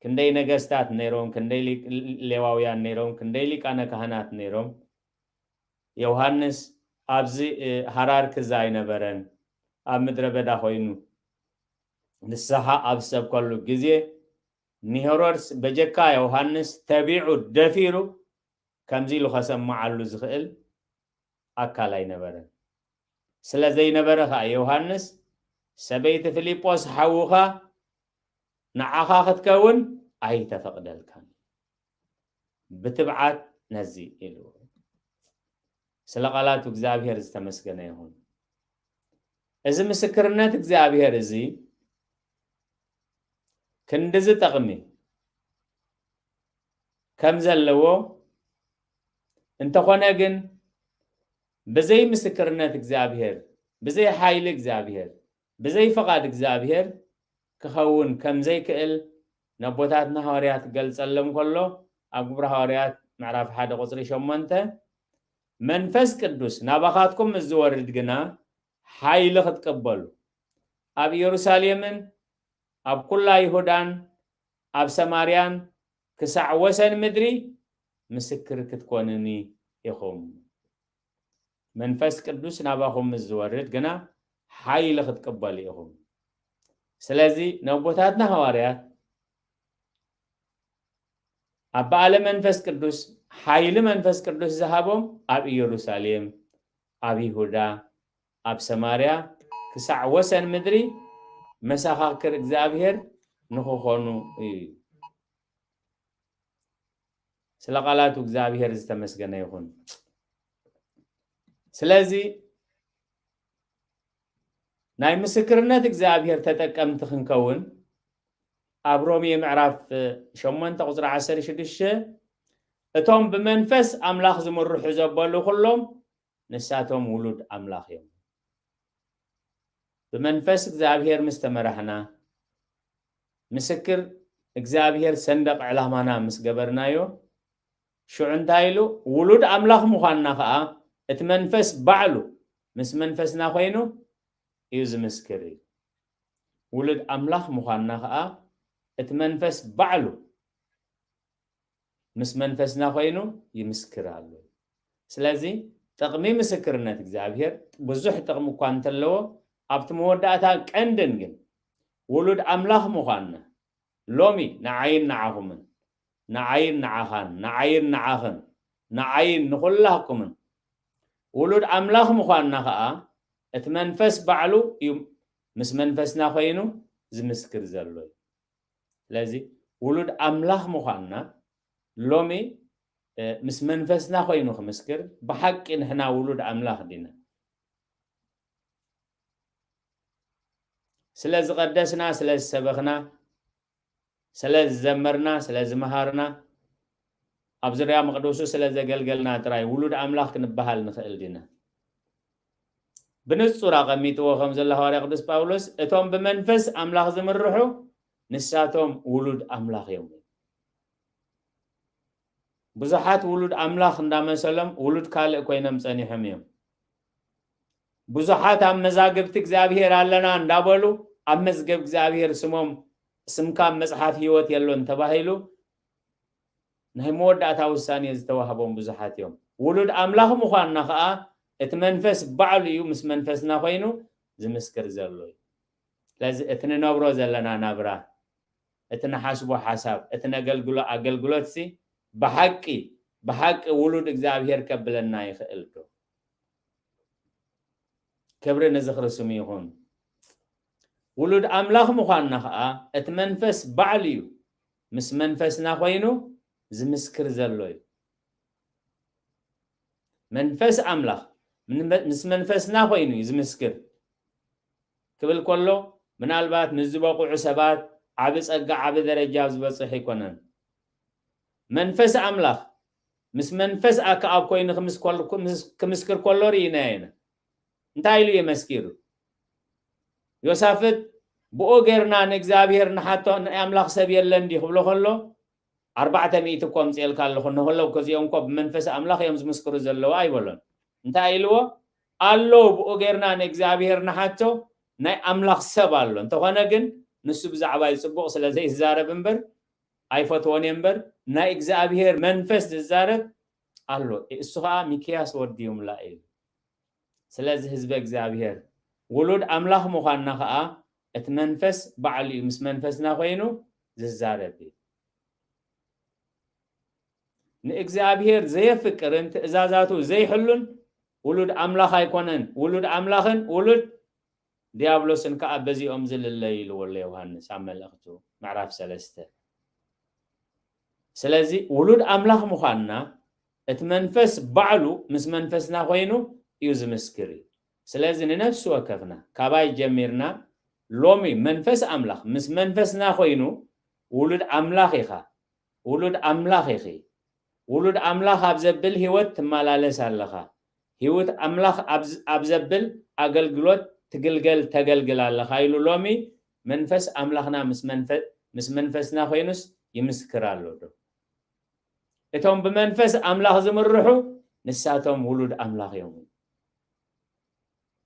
ክንደይ ነገስታት ነይሮም፣ ክንደይ ሊ-፣ ሌዋውያን ነይሮም፣ ክንደይ ሊቃነ ካህናት ነይሮም። ዮሃንስ ኣብዚ ሃራርክ እዛ ኣይነበረን፣ ኣብ ምድረ በዳ ኮይኑ ንስኻ ኣብ ዝሰብከሉ ግዜ ንሄሮድስ በጀካ ዮሃንስ ተቢዑ ደፊሩ ከምዚ ኢሉ ከሰምዓሉ ዝኽእል ኣካል ኣይነበረን። ስለ ዘይነበረ ኸኣ ዮሃንስ ሰበይቲ ፊልጶስ ሓውኻ ንዓኻ ክትከውን ኣይተፈቕደልካን። ብትብዓት ነዚ ኢሉ። ስለ ቃላቱ እግዚኣብሔር ዝተመስገነ ይኹን። እዚ ምስክርነት እግዚኣብሔር እዚ ክንድዚ ጠቕሚ ከም ዘለዎ፣ እንተኾነ ግን ብዘይ ምስክርነት እግዚኣብሔር፣ ብዘይ ሓይሊ እግዚኣብሔር፣ ብዘይ ፍቓድ እግዚኣብሔር ክኸውን ከም ዘይክእል ነቦታትና ሃዋርያት ክገልጸሎም ከሎ፣ ኣብ ግብሪ ሃዋርያት ምዕራፍ ሓደ ቁጽሪ ሸሞንተ፣ መንፈስ ቅዱስ ናባኻትኩም ምስ ዝወርድ ግና ሓይሊ ክትቅበሉ፣ ኣብ ኢየሩሳሌምን ኣብ ኩላ ይሁዳን ኣብ ሰማርያን ክሳዕ ወሰን ምድሪ ምስክር ክትኮኑኒ ኢኹም። መንፈስ ቅዱስ ናባኹም ምስ ዝወርድ ግና ሓይሊ ክትቅበሉ ኢኹም። ስለዚ ነቦታትና ሃዋርያት ኣብ በዓለ መንፈስ ቅዱስ ሓይሊ መንፈስ ቅዱስ ዝሃቦም ኣብ ኢየሩሳሌም፣ ኣብ ይሁዳ፣ ኣብ ሰማርያ ክሳዕ ወሰን ምድሪ መሰኻክር እግዚኣብሔር ንኽኾኑ እዩ። ስለ ቃላቱ እግዚኣብሔር ዝተመስገነ ይኹን። ስለዚ ናይ ምስክርነት እግዚኣብሔር ተጠቀምቲ ክንከውን ኣብ ሮሜ ምዕራፍ ሸሞንተ ቁጽሪ ዓሰርተ ሽዱሽተ፣ እቶም ብመንፈስ ኣምላኽ ዝምርሑ ዘበሉ ኩሎም ንሳቶም ውሉድ ኣምላኽ እዮም። ብመንፈስ እግዚኣብሔር ምስ ተመራሕና፣ ምስክር እግዚኣብሔር ሰንደቕ ዕላማና ምስ ገበርናዮ፣ ሽዑ እንታይ ኢሉ? ውሉድ ኣምላኽ ምዃንና ኸኣ እቲ መንፈስ ባዕሉ ምስ መንፈስና ኮይኑ እዩ ዝምስክር እዩ። ውሉድ ኣምላኽ ምዃንና ኸኣ እቲ መንፈስ ባዕሉ ምስ መንፈስና ኮይኑ ይምስክር ኣሎ። ስለዚ ጥቕሚ ምስክርነት እግዚኣብሔር ብዙሕ ጥቕሚ እኳ እንተለዎ፣ ኣብቲ መወዳእታ ቀንድን ግን ውሉድ ኣምላኽ ምዃንና ሎሚ ንዓይን ንዓኹምን፣ ንዓይን ንዓኻን፣ ንዓይን ንዓኽን፣ ንዓይን ንኹላኩምን ውሉድ ኣምላኽ ምዃንና ኸኣ እቲ መንፈስ ባዕሉ እዩ ምስ መንፈስና ኮይኑ ዝምስክር ዘሎ እዩ። ስለዚ ውሉድ ኣምላኽ ምዃንና ሎሚ፣ እ፣ ምስ መንፈስና ኮይኑ ክምስክር፣ ብሓቂ ንሕና ውሉድ ኣምላኽ ዲና? ስለ ዝቐደስና፣ ስለ ዝሰበኽና፣ ስለ ዝዘመርና፣ ስለ ዝመሃርና፣ ኣብ ዙርያ መቕደሱ ስለ ዘገልገልና ጥራይ ውሉድ ኣምላኽ ክንበሃል ንኽእል ዲና? ብንጹር ኣቐሚጥዎ ከም ዘሎ ሃዋርያ ቅዱስ ጳውሎስ፣ እቶም ብመንፈስ ኣምላኽ ዝምርሑ ንሳቶም ውሉድ ኣምላኽ እዮም። ብዙሓት ውሉድ ኣምላኽ እንዳመሰሎም ውሉድ ካልእ ኮይኖም ጸኒሖም እዮም። ብዙሓት ኣብ መዛግብቲ እግዚኣብሔር ኣለና እንዳበሉ ኣብ መዝገብ እግዚኣብሔር ስሞም ስምካ ኣብ መጽሓፍ ህይወት የሎን ተባሂሉ ናይ መወዳእታ ውሳኔ ዝተዋህቦም ብዙሓት እዮም። ውሉድ ኣምላኽ ምዃንና ኸኣ እቲ መንፈስ ባዕሉ እዩ ምስ መንፈስና ኮይኑ ዝምስክር ዘሎ እዩ። ስለዚ እቲ ንነብሮ ዘለና ናብራ፣ እቲ ንሓስቦ ሓሳብ፣ እቲ ነገልግሎ ኣገልግሎትሲ ብሓቂ ብሓቂ ውሉድ እግዚኣብሔር ከብለና ይኽእል ዶ? ክብሪ ንዝኽሪ ስሙ ይኹን። ውሉድ ኣምላኽ ምዃንና ኸኣ እቲ መንፈስ ባዕሉ እዩ ምስ መንፈስና ኮይኑ ዝምስክር ዘሎ እዩ። መንፈስ ኣምላኽ ምስ መንፈስና ኮይኑ እዩ ዝምስክር ክብል ከሎ ምናልባት ምስ ዝበቑዑ ሰባት ዓቢ ጸጋ ዓቢ ደረጃ ኣብ ዝበጽሕ ኣይኮነን። መንፈስ ኣምላኽ ምስ መንፈስ ኣከኣብ ኮይኑ ክምስከል- ክምስ- ክምስክር ከሎ ርኢናዮ ኢና። እንታይ ኢሉ እዩ መስኪሩ? ዮሳፍጥ ብኡ ጌርና ንእግዚኣብሔር ንሓቶ ናይ ኣምላኽ ሰብ የለን ድዩ ክብሎ ከሎ ኣርባዕተ ሚእቲ እኮ ኣምፅኤልካ ኣለኹ እነሆ ኣለዉ እኮ እዚኦም እኮ ብመንፈስ ኣምላኽ እዮም ዝምስክሩ ዘለዉ ኣይበሎን። እንታይ ኢልዎ? ኣሎ ብኡ ጌርና ንእግዚኣብሔር ንሓቶ ናይ ኣምላኽ ሰብ ኣሎ እንተኾነ ግን ንሱ ብዛዕባይ ፅቡቕ ስለ ዘይዛረብ እምበር ኣይፈትዎን እየ እምበር ናይ እግዚኣብሔር መንፈስ ዝዛረብ ኣሎ እሱ ከዓ ሚክያስ ወዲ ይምላእ እዩ። ስለዚ ህዝበ እግዚኣብሔር ውሉድ ኣምላኽ ምዃንና ከዓ እቲ መንፈስ ባዕሉ እዩ ምስ መንፈስና ኮይኑ ዝዛረብ እዩ። ንእግዚኣብሔር ዘየፍቅርን ትእዛዛቱ ዘይሕሉን ውሉድ ኣምላኽ ኣይኮነን። ውሉድ ኣምላኽን ውሉድ ዲያብሎስን ከዓ በዚኦም ዝልለዩ ኢልዎ ኣሎ ዮሃንስ ኣብ መልእኽቱ ምዕራፍ ሰለስተ። ስለዚ ውሉድ ኣምላኽ ምዃንና እቲ መንፈስ ባዕሉ ምስ መንፈስና ኮይኑ እዩ ዝምስክር እዩ። ስለዚ ንነፍሲ ወከፍና ካባይ ጀሚርና ሎሚ መንፈስ ኣምላኽ ምስ መንፈስና ኮይኑ ውሉድ ኣምላኽ ኢኻ፣ ውሉድ ኣምላኽ ኢኺ፣ ውሉድ ኣምላኽ ኣብ ዘብል ህይወት ትመላለስ ኣለኻ፣ ህይወት ኣምላኽ ኣብ ዘብል ኣገልግሎት ትግልገል ተገልግል ኣለኻ ኢሉ ሎሚ መንፈስ ኣምላኽና ምስ መንፈስና ኮይኑስ ይምስክር ኣሎ ዶ? እቶም ብመንፈስ ኣምላኽ ዝምርሑ ንሳቶም ውሉድ ኣምላኽ እዮም።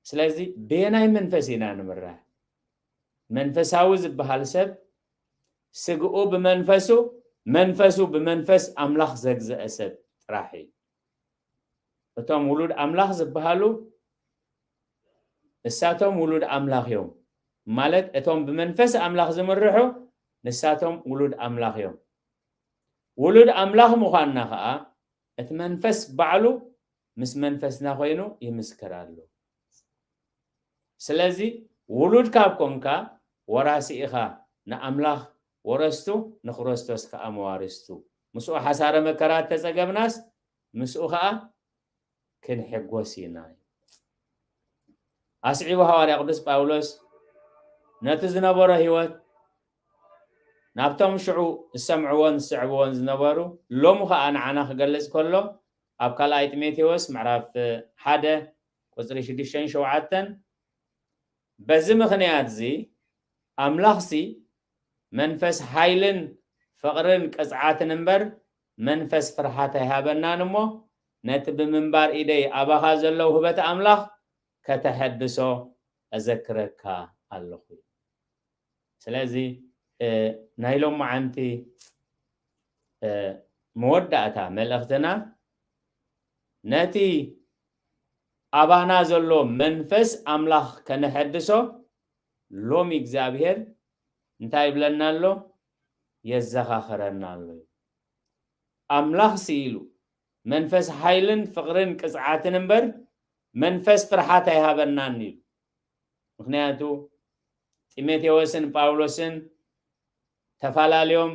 ስለዚ በየናይ መንፈስ ኢና ንምራሕ? መንፈሳዊ ዝበሃል ሰብ ስግኡ ብመንፈሱ መንፈሱ ብመንፈስ ኣምላኽ ዘግዘአ ሰብ ጥራሕ እዩ። እቶም ውሉድ ኣምላኽ ዝበሃሉ እሳቶም ውሉድ ኣምላኽ እዮም። ማለት እቶም ብመንፈስ ኣምላኽ ዝምርሑ ንሳቶም ውሉድ ኣምላኽ እዮም። ውሉድ ኣምላኽ ምዃንና ከዓ እቲ መንፈስ ባዕሉ ምስ መንፈስና ኮይኑ ይምስክር ኣሎ። ስለዚ ውሉድ ካብ ኮንካ ወራሲ ኢኻ ንኣምላኽ ወረስቱ ንክርስቶስ ከዓ መዋርስቱ። ምስኡ ሓሳረ መከራ እተጸገብናስ ምስኡ ከዓ ክንሕጎስ ኢና። ኣስዒቡ ሃዋርያ ቅዱስ ጳውሎስ ነቲ ዝነበሮ ህይወት ናብቶም ሽዑ ዝሰምዕዎን ዝስዕብዎን ዝነበሩ ሎሚ ከዓ ንዓና ክገልጽ ከሎ ኣብ ካልኣይ ጢሞቴዎስ ምዕራፍ ሓደ ቁፅሪ ሽዱሽተን ሸውዓተን በዚ ምኽንያት እዚ ኣምላኽሲ መንፈስ ሓይልን ፍቕርን ቅፅዓትን እምበር መንፈስ ፍርሓት ኣይሃበናን እሞ ነቲ ብምንባር ኢደይ ኣባኻ ዘሎ ውህበት ኣምላኽ ከተሐድሶ እዘክረካ ኣለኹ። ስለዚ ናይ ሎማዓንቲ መወዳእታ መልእኽትና ነቲ ኣባና ዘሎ መንፈስ ኣምላኽ ከነሐድሶ ሎሚ እግዚኣብሔር እንታይ ይብለና ኣሎ? የዘኻኽረና ኣሎ። ኣምላኽ ስኢሉ መንፈስ ሓይልን ፍቕርን ቅፅዓትን እምበር መንፈስ ፍርሓት ኣይሃበናን ኢሉ። ምኽንያቱ ጢሞቴዎስን ጳውሎስን ተፈላለዮም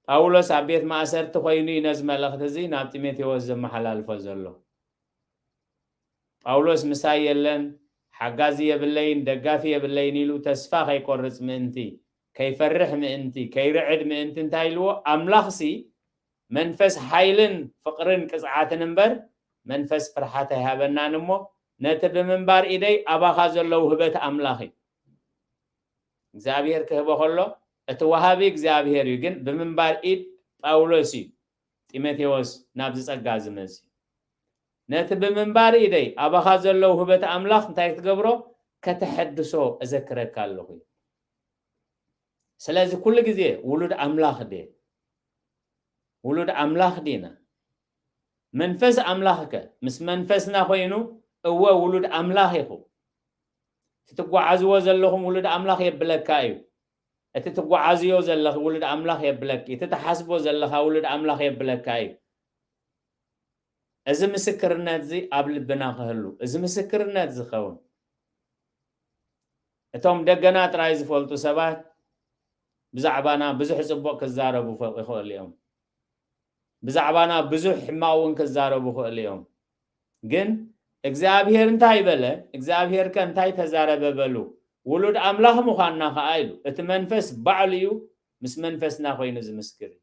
ጳውሎስ ኣብ ቤት ማእሰርቲ ኮይኑ እዩ ነዚ መልእኽቲ እዚ ናብ ጢሞቴዎስ ዘመሓላልፎ ዘሎ። ጳውሎስ ምሳይ የለን፣ ሓጋዚ የብለይን፣ ደጋፊ የብለይን ኢሉ ተስፋ ከይቆርጽ ምእንቲ፣ ከይፈርሕ ምእንቲ፣ ከይርዕድ ምእንቲ እንታይ ኢልዎ? ኣምላኽሲ መንፈስ ሓይልን ፍቕርን ቅጽዓትን እምበር መንፈስ ፍርሓት ኣይሃበናን እሞ ነቲ ብምንባር ኢደይ ኣባኻ ዘሎ ውህበት ኣምላኽ እዩ። እግዚኣብሔር ክህቦ ከሎ እቲ ወሃቢ እግዚኣብሔር እዩ፣ ግን ብምንባር ኢድ ጳውሎስ እዩ ጢሞቴዎስ ናብዚ ጸጋ ዝመጽእ። ነቲ ብምንባር ኢደይ ኣባኻ ዘሎ ውህበት ኣምላኽ እንታይ ክትገብሮ? ከተሐድሶ እዘክረካ ኣለኹ። ስለዚ ኩሉ ግዜ ውሉድ ኣምላኽ ድየ? ውሉድ ኣምላኽ ዲና? መንፈስ ኣምላኽከ ምስ መንፈስና ኮይኑ፣ እወ ውሉድ ኣምላኽ ኢኹ፣ እቲ ትጓዓዝዎ ዘለኹም ውሉድ ኣምላኽ የብለካ እዩ። እቲ ትጓዓዝዮ ዘለኺ ውሉድ ኣምላኽ የብለኪ። እቲ ትሓስቦ ዘለኻ ውሉድ ኣምላኽ የብለካ እዩ። እዚ ምስክርነት እዚ ኣብ ልብና ክህሉ፣ እዚ ምስክርነት ዝኸውን፣ እቶም ደገና ጥራይ ዝፈልጡ ሰባት ብዛዕባና ብዙሕ ጽቡቕ ክዛረቡ ፈ-፣ ይኽእሉ እዮም። ብዛዕባና ብዙሕ ሕማቕ እውን ክዛረቡ ይኽእሉ እዮም። ግን እግዚኣብሔር እንታይ በለ? እግዚኣብሔር ከ እንታይ ተዛረበ? በሉ፣ ውሉድ ኣምላኽ ምዃንና ኸዓ ኢሉ፣ እቲ መንፈስ ባዕሉ እዩ ምስ መንፈስና ኮይኑ ዝምስክር እዩ።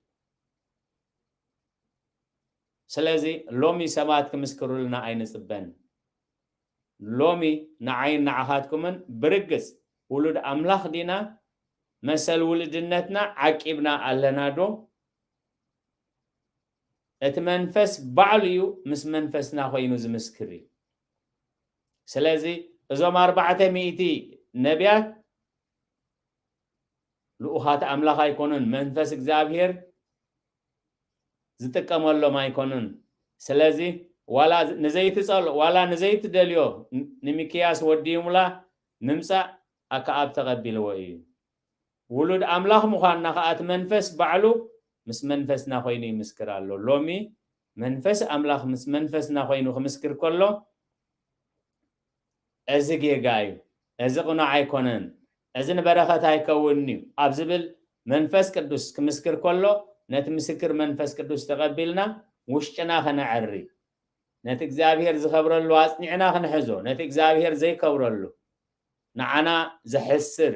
ስለዚ ሎሚ ሰባት ክምስክሩልና ኣይንጽበን። ሎሚ ንዓይን ንዓኻትኩምን ብርግጽ ውሉድ ኣምላኽ ዲና? መሰል ውልድነትና ዓቂብና ኣለና ዶ? እቲ መንፈስ ባዕሉ እዩ ምስ መንፈስና ኮይኑ ዝምስክር እዩ። ስለዚ እዞም ኣርባዕተ ሚእቲ ነቢያት ልኡኻት ኣምላኽ ኣይኮኑን፣ መንፈስ እግዚኣብሔር ዝጥቀመሎም ኣይኮኑን። ስለዚ ዋላ ንዘይትጸልኦ፣ ዋላ ንዘይትደልዮ ን-፣ ንሚክያስ ወዲ ይሙላ ምምጻእ ኣከኣብ ተቐቢልዎ እዩ። ውሉድ ኣምላኽ ምዃንና ከኣ እቲ መንፈስ ባዕሉ ምስ መንፈስና ኮይኑ ይምስክር ኣሎ። ሎሚ መንፈስ ኣምላኽ ምስ መንፈስና ኮይኑ ክምስክር ከሎ፣ እዚ ጌጋ እዩ፣ እዚ ቅኑዕ ኣይኮነን፣ እዚ ንበረኸት ኣይከውንን እዩ ኣብ ዝብል መንፈስ ቅዱስ ክምስክር ከሎ፣ ነቲ ምስክር መንፈስ ቅዱስ ተቐቢልና ውሽጥና ከነዐሪ፣ ነቲ እግዚኣብሔር ዝኸብረሉ ኣጽኒዕና ክንሕዞ፣ ነቲ እግዚኣብሔር ዘይከብረሉ፣ ንዓና ዘሕስር፣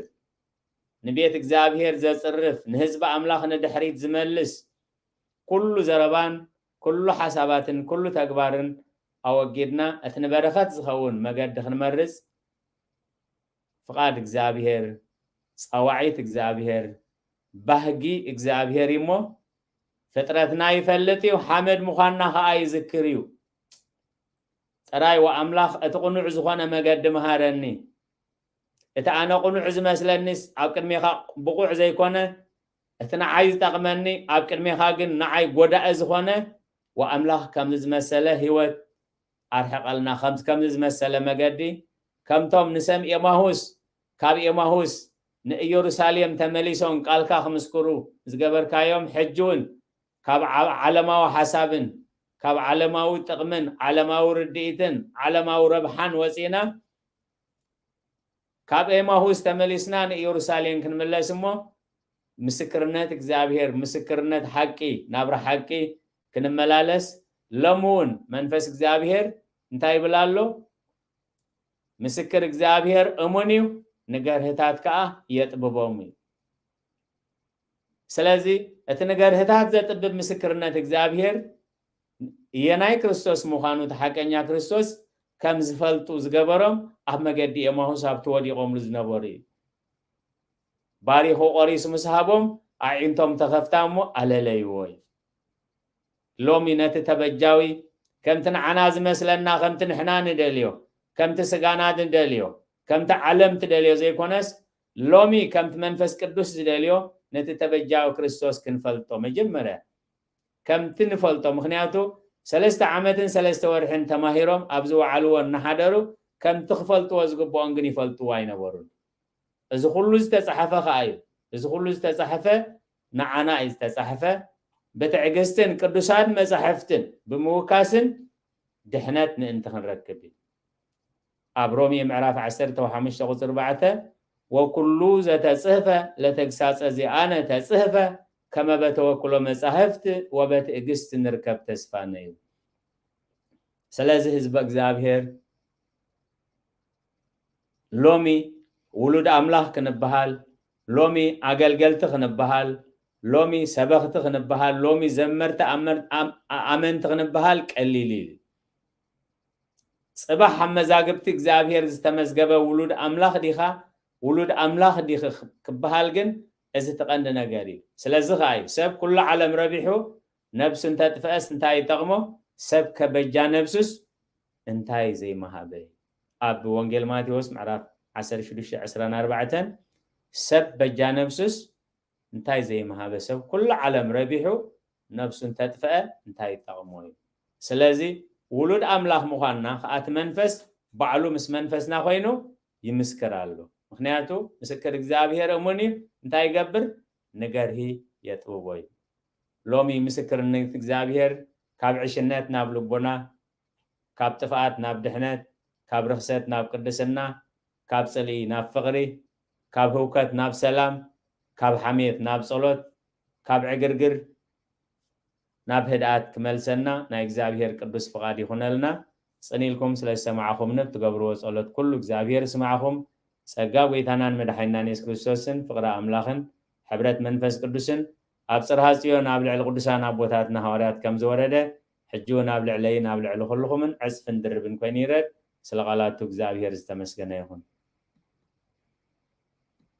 ንቤት እግዚኣብሔር ዘጽርፍ፣ ንህዝቢ ኣምላኽ ንድሕሪት ዝመልስ፣ ኩሉ ዘረባን ኩሉ ሓሳባትን ኩሉ ተግባርን ኣወጊድና፣ እቲ ንበረኸት ዝኸውን መገዲ ክንመርጽ፣ ፍቓድ እግዚኣብሔር፣ ጸዋዒት እግዚኣብሔር፣ ባህጊ እግዚኣብሔር እዩ እሞ፣ ፍጥረትና ይፈልጥ እዩ፣ ሓመድ ምዃንና ኸኣ ይዝክር እዩ። ጥራይ ወኣምላኽ፣ እቲ ቅኑዕ ዝኾነ መገዲ ምሃረኒ። እቲ ኣነ ቅኑዕ ዝመስለኒስ ኣብ ቅድሜኻ ብቑዕ ዘይኮነ፣ እቲ ንዓይ ዝጠቕመኒ ኣብ ቅድሜኻ ግን ንዓይ ጎዳኢ ዝኾነ፣ ወኣምላኽ፣ ከምዚ ዝመሰለ ህይወት ኣርሕቐልና፣ ከም-፣ ከምዚ ዝመሰለ መገዲ፣ ከምቶም ንሰም ኤማሁስ፣ ካብ ኤማሁስ ንኢየሩሳሌም ተመሊሶም ቃልካ ክምስክሩ ዝገበርካዮም፣ ሕጂ እውን ካብ ዓ-፣ ዓለማዊ ሓሳብን ካብ ዓለማዊ ጥቕምን ዓለማዊ ርድኢትን ዓለማዊ ረብሓን ወፂና፣ ካብ ኤማሁስ ተመሊስና ንኢየሩሳሌም ክንምለስ እሞ፣ ምስክርነት እግዚኣብሔር፣ ምስክርነት ሓቂ፣ ናብራ ሓቂ ክንመላለስ፣ ሎሚ እውን መንፈስ እግዚኣብሔር እንታይ ይብል ኣሎ? ምስክር እግዚኣብሔር እሙን እዩ፣ ንገርህታት ከኣ የጥብቦም እዩ። ስለዚ እቲ ንገርህታት ዘጥብብ ምስክርነት እግዚኣብሔር የናይ ክርስቶስ ምዃኑ፣ እቲ ሓቀኛ ክርስቶስ ከም ዝፈልጡ ዝገበሮም ኣብ መገዲ ኤማሁስ ኣብቲ ወዲቖምሉ ዝነበሩ እዩ። ባሪኹ ቆሪሱ ምስ ሃቦም፣ ኣዒንቶም ተኸፍታ እሞ ኣለለይዎ እዩ። ሎሚ ነቲ ተበጃዊ ከምቲ ንዓና ዝመስለና፣ ከምቲ ንሕና ንደልዮ፣ ከምቲ ስጋና ንደልዮ፣ ከምቲ ዓለም ትደልዮ ዘይኮነስ፣ ሎሚ ከምቲ መንፈስ ቅዱስ ዝደልዮ ነቲ ተበጃዊ ክርስቶስ ክንፈልጦ መጀመርያ ከምቲ ንፈልጦ። ምኽንያቱ ሰለስተ ዓመትን ሰለስተ ወርሕን ተማሂሮም ኣብ ዝወዓልዎ እናሓደሩ ከምቲ ክፈልጥዎ ዝግብኦም ግን ይፈልጥዎ ኣይነበሩን። እዚ ኩሉ ዝተጻሕፈ ከኣ እዩ። እዚ ኩሉ ዝተጻሕፈ ንዓና እዩ ዝተጻሕፈ። ብትዕግስትን ቅዱሳት መጻሕፍትን ብምውካስን ድሕነት ምእንቲ ክንረክብ እዩ። ኣብ ሮሜ ምዕራፍ ዓሰርተ ሓሙሽተ ቁጽሪ ኣርባዕተ፣ "ወኩሉ ዘተጽህፈ ለተግሳጸ ዚኣነ ተጽህፈ፣ ከመ በተወክሎ መጻሕፍት ወበትዕግስት ንርከብ ተስፋነ" እዩ። ስለዚ ህዝበ እግዚኣብሔር ሎሚ ውሉድ ኣምላኽ ክንበሃል፣ ሎሚ ኣገልገልቲ ክንበሃል፣ ሎሚ ሰበኽቲ ክንበሃል፣ ሎሚ ዘመርቲ ኣመር-፣ ኣም-፣ ኣመንቲ ክንበሃል ቀሊል እዩ። ጽባሕ ኣብ መዛግብቲ እግዚኣብሔር ዝተመዝገበ ውሉድ ኣምላኽ ዲኻ፣ ውሉድ ኣምላኽ ዲኺ ክበሃል ግን እዚ እቲ ቀንዲ ነገር እዩ። ስለዚ ኸኣ እዩ ሰብ ኩሉ ዓለም ረቢሑ ነብሱ እንተጥፍአስ እንታይ ይጠቕሞ? ሰብ ከበጃ ነብሱስ እንታይ ዘይመሃበ? ኣብ ወንጌል ማቴዎስ ምዕራፍ ዓሰርተ ሽዱሽተ ዕስራን ኣርባዕተን ሰብ በጃ ነብሱስ እንታይ ዘይመሃበ? ሰብ ኩሉ ዓለም ረቢሑ ነብሱ እንተጥፍአ እንታይ ይጠቕሞ እዩ? ስለዚ ውሉድ ኣምላኽ ምዃንና ከኣ እቲ መንፈስ ባዕሉ ምስ መንፈስና ኮይኑ ይምስክር ኣሎ። ምኽንያቱ ምስክር እግዚኣብሔር እሙን እዩ። እንታይ ይገብር? ንገርሂ የጥብቦ እዩ። ሎሚ ምስክርነት እግዚኣብሔር ካብ ዕሽነት ናብ ልቦና፣ ካብ ጥፍኣት ናብ ድሕነት፣ ካብ ርኽሰት ናብ ቅድስና፣ ካብ ጽልኢ ናብ ፍቕሪ፣ ካብ ህውከት ናብ ሰላም፣ ካብ ሓሜት ናብ ጸሎት፣ ካብ ዕግርግር ናብ ህድኣት ክመልሰና ናይ እግዚኣብሔር ቅዱስ ፍቓድ ይኹነልና። ጽን ኢልኩም ስለ ዝሰማዕኹምኒ ብትገብርዎ ጸሎት ኩሉ እግዚኣብሔር ይስማዕኹም። ጸጋ ጎይታናን መድሓኒናን የሱስ ክርስቶስን ፍቕሪ ኣምላኽን ሕብረት መንፈስ ቅዱስን ኣብ ጽርሃ ጽዮን ኣብ ልዕሊ ቅዱሳን ኣቦታትና ሃዋርያት ከም ዝወረደ ሕጂ እውን ኣብ ልዕለይን ኣብ ልዕሊ ኩልኹምን ዕጽፍን ድርብን ኮይኑ ይረድ። ስለ ቃላቱ እግዚኣብሔር ዝተመስገነ ይኹን።